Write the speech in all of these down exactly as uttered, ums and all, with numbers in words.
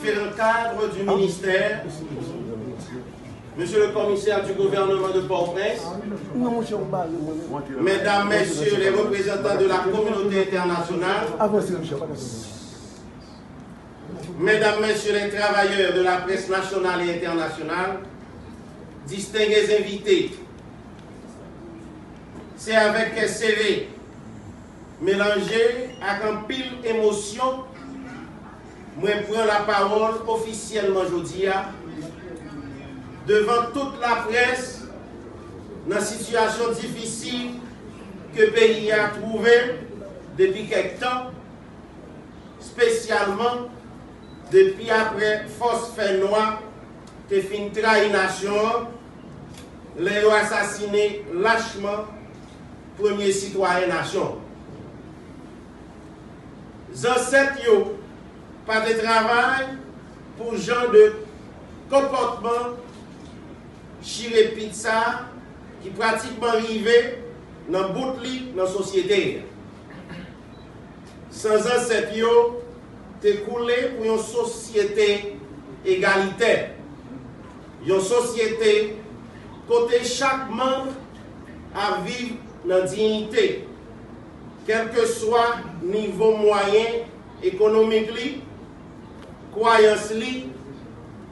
différents cadres du ministère, Monsieur le commissaire du gouvernement de Port-au-Prince, Mesdames, Messieurs les représentants de la communauté internationale, Mesdames, Messieurs les travailleurs de la presse nationale et internationale, distingués invités, c'est avec cœur serré, mélangé ak anpil emosyon, mwen pran lapawòl ofisyèlman jodi a devan tout laprès nan sitiyasyon difisil ke peyi a twouve depi kèk tan, espesyalman depi apre fòs fè nwa te fin trayi nasyon an lè yo asasine lachman premye sitwayen nasyon. Zansèt yo pa te travay pou jan de konpòtman chire pit sa a ki pratikman rive nan bout li nan sosyete a. San zansèt yo te koule pou yon sosyete egalitè, yon sosyete kote chak manm ap viv nan diyite, kèlkeswa nivo mwayen ekonomik li, kwayans li,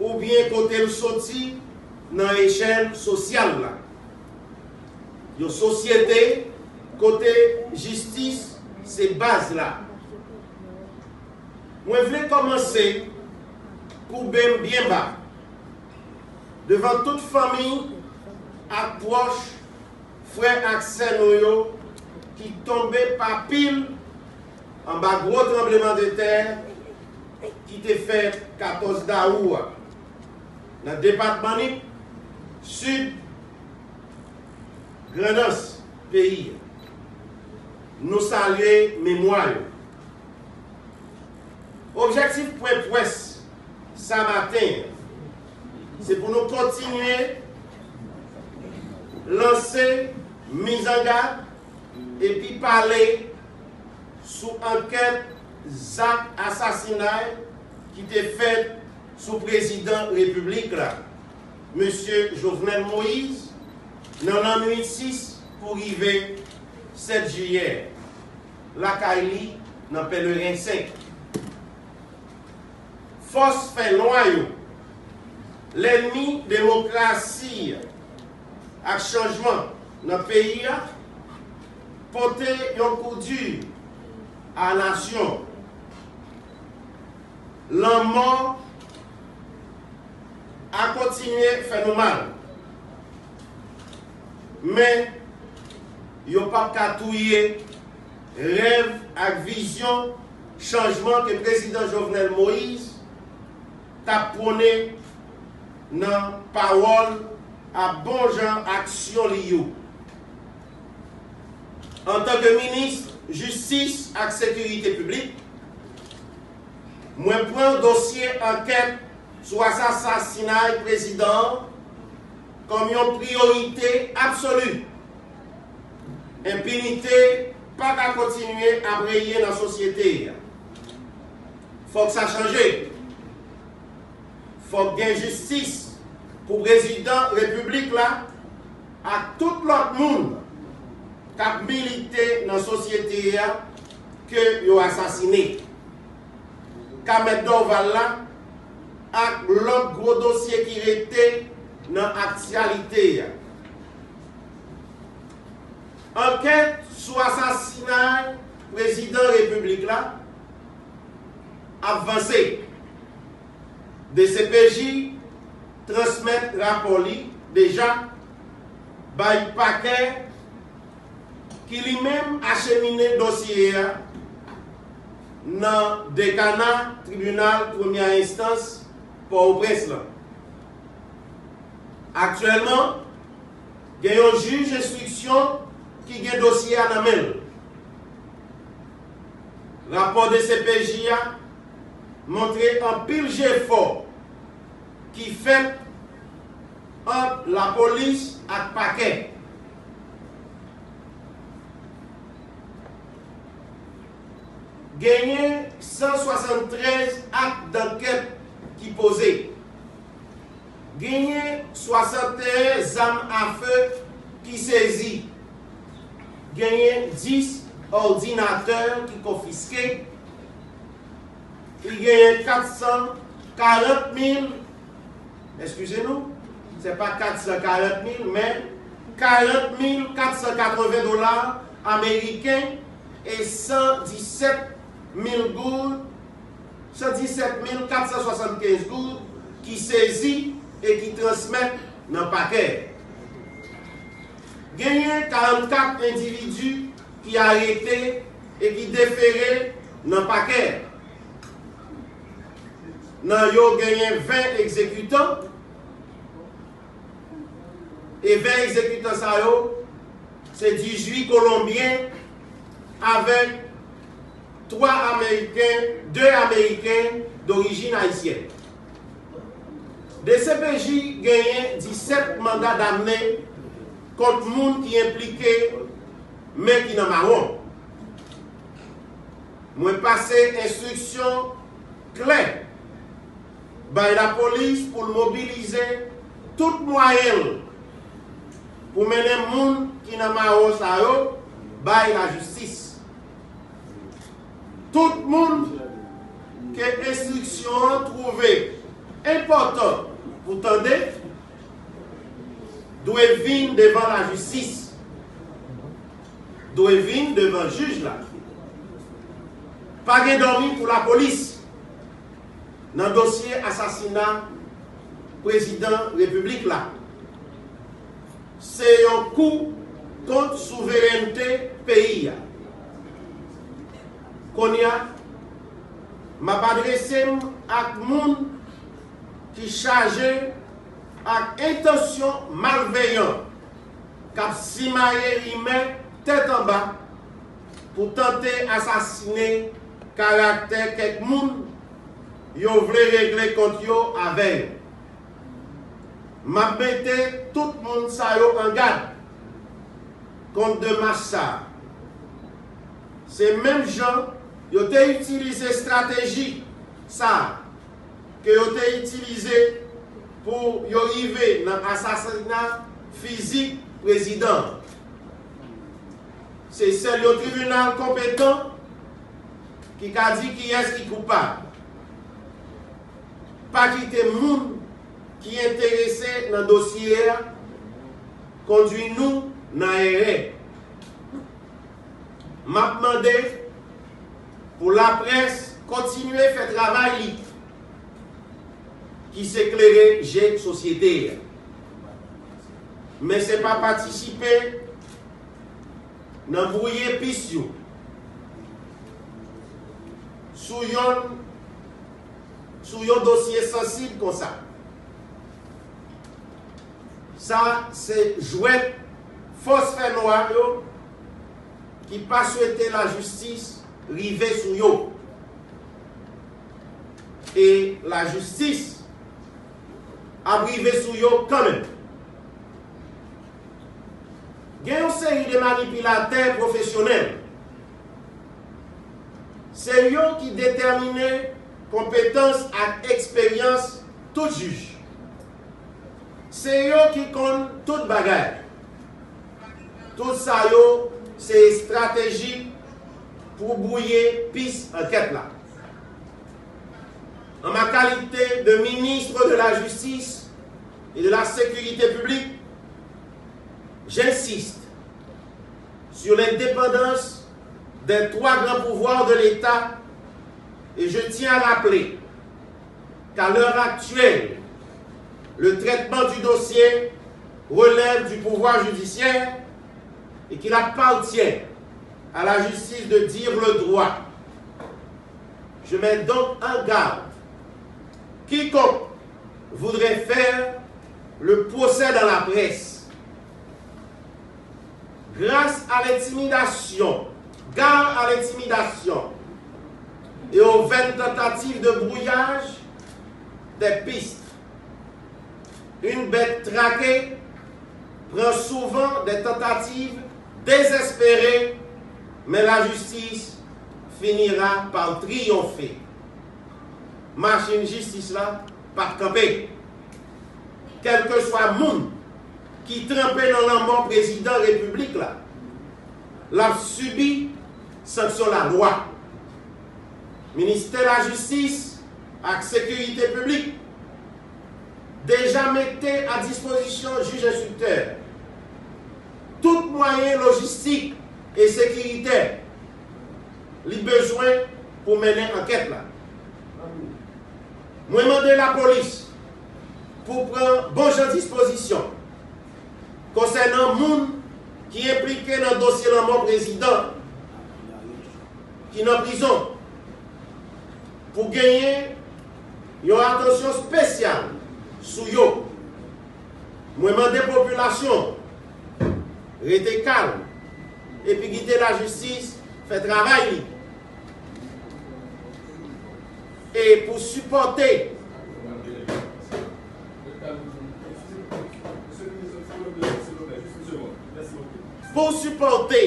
oubyen kote l soti nan echèl sosyal la. Yon sosyete kote jistis se baz la. Mwen vle kòmanse kouben m byen ba devan tout fanmi ak pwòch, frè ak sè nou yo ki tonbe pa pil anba gwo tranblemanntè ki te fèt katòz dawou a nan depatman Nip, sid Grandans peyi a. Nou salye memwa yo. Objektif pwen près sa maten an, se pou nou kontinye lanse mizangad epi pale sou ankèt zak asasinay ki te fèt sou prezidan repiblik la, mesye Jovenel Moïse, nan lannwit sis pou rive sèt jiyè, lakay li nan Pèleren senk. Fòs fè nwa yo, lènmi demokrasi ak chanjman nan peyi a, pote yon kou di a nasyon. Lanmò a kontinye fè nou mal. Men, yo p ap ka touye rèv ak vizyon chanjman ke prezidan Jovenel Moïse t ap pwone nan pawòl ak bon jan aksyon li yo. Antanke minis jistis ak sekirite piblik, mwen pran dosye ankèt sou asasinay prezidan an kòm yon priyorite absoli. Enpinite pa ka kontinye ap renye nan sosyete a. Fòk sa chanje. Fòk gen jistis pou prezidan repiblik la ak tout lòt moun k ap milite nan sosyete a ke yo asasine. Ka mèt Dorval la ak lòt gwo dosye ki rete nan aktyalite a. Ankèt sou asasinay prezidan repiblik la ap vanse. D C P J transmèt rapò li deja bay pakè ki li menm achemine dosye a nan dekana tribinal premyè enstans Pòtoprens lan. Aktyèlman, gen yon jij enstriksyon ki gen dosye a nan men l. Rapò D C P J a montre anpil jefò ki fèt ant lapolis ak pakè. Genyen san swasanntrèz ak dankèt poze. Genyen swasanteyen zam afe ki sezi. Genyen dis òdinatè ki konfiske. Li genyen kat san karant mil, eskize nou, se pa kat san karant mil, men karant mil kat san katreven dola ameriken e san disèt mil goud, san disèt mil kat san swasannkenz goud ki sezi e ki transmèt nan pakè. Genyen karannkat endividi ki arete e ki defere nan pakè. Nan yo genyen ven egzekitan, e ven egzekitan sa yo, se dizuit Kolonbyen avèk twa Ameriken, de Ameriken dorijin ayisyèn. D C P J genyen disèt manda damne kont moun ki enplike, men ki nan mawon. Mwen pase enstriksyon klè bay lapolis pou l mobilize tout mwayen l pou mennen moun ki nan mawon sa yo bay lajistis. Tout moun ke enstriksyon an twouve enpòtan pou tande dwe vin devan lajistis, dwe vin devan jij la. Pa gen dòmi pou lapolis nan dosye asasina prezidan repiblik la. Se yon kou kont souverènte peyi a. Kounye a, m ap adrese m ak moun ki chaje ak entansyon malveyan k ap simaye rimè tèt anba pou tante asasine karaktè kèk moun yo vle regle kont yo avè yo. M ap mete tout moun sa yo an gad kont demach sa a. Se menm jan yo te itilize estrateji sa a ke yo te itilize pou yo rive nan asasina fizik prezidan an. Se sèl yon tribinal konpetan ki ka di kiyès ki koupab. Pa kite moun ki enterese nan dosye a kondwi nou nan erè. M ap mande pou laprès kontinye fè travay li, ki se klere je sosyete a. Men se pa patisipe nan bwouye pis yo sou yon, sou yon dosye sansib konsa. Sa se jwèt fòs fènwa yo ki pa swete lajistis rive sou yo. E lajistis ap rive sou yo kanmenm. Gen yon seri de manipilatè pwofesyonèl. Se yo ki detèmine konpetans ak eksperyans tout jij. Se yo ki konn tout bagay. Tout sa yo se estrateji pou bwouye pis ankèt la. En ma qualité de ministre de la Justice et de la Sécurité publique, j'insiste sur l'indépendance des trois grands pouvoirs de l'État et je tiens à rappeler qu'à l'heure actuelle, le traitement du dossier relève du pouvoir judiciaire et qu'il appartient à la justice de dire le droit. Je mets donc en garde quiconque voudrait faire le procès dans la presse. Grâce à l'intimidation, gare à l'intimidation et aux vaines tentatives de brouillage des pistes, une bête traquée prend souvent des tentatives désespérées, mais la justice finira par triompher. Machin jistis la p ap kanpe. Kèlkeswa moun ki tranpe nan lanmò prezidan repiblik la, l ap sibi sanksyon lalwa. Ministè Lajistis ak Sekirite Piblik deja mete a dispozisyon jij enstriktè tout mwayen lojistik e sekiritè li bezwen pou mennen ankèt la. Mwen mande lapolis pou pran bon jan dispozisyon konsènan moun ki enplike nan dosye lanmò prezidan ki nan prizon, pou genyen yon atansyon espesyal sou yo. Mwen mande popilasyon rete kalm epi kite lajistis fè travay li. E pou sipòte pou sipòte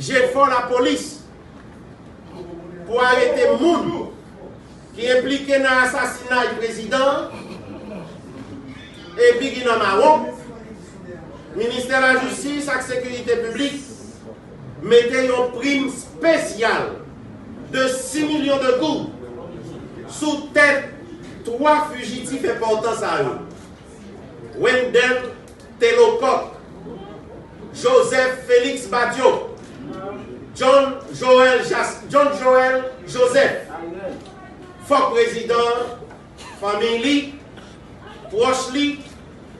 jefò lapolis pou arete moun ki enplike nan asasinay prezidan an epi ki nan mawon, Ministè Lajistis ak Sekirite Piblik mete yon prim espesyal de sis milyon de goud sou tèt twa fijitif enpòtan sa yo: Wendell Telokòk, Joseph Félix Badio, John Joël Jas- John Joël Joseph. Fòk prezidan an, fanmi li, pwòch li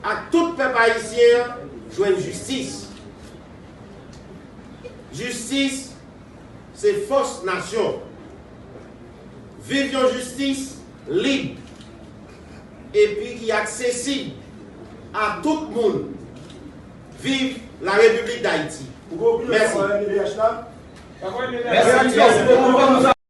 ak tout pèp ayisyen an jwenn jistis. Jistis se fòs nasyon. Viv yon jistis lib epi ki aksesib a tout moun. Viv la Repiblik Dayiti. Mèsi. Mèsi, mèsi bokou.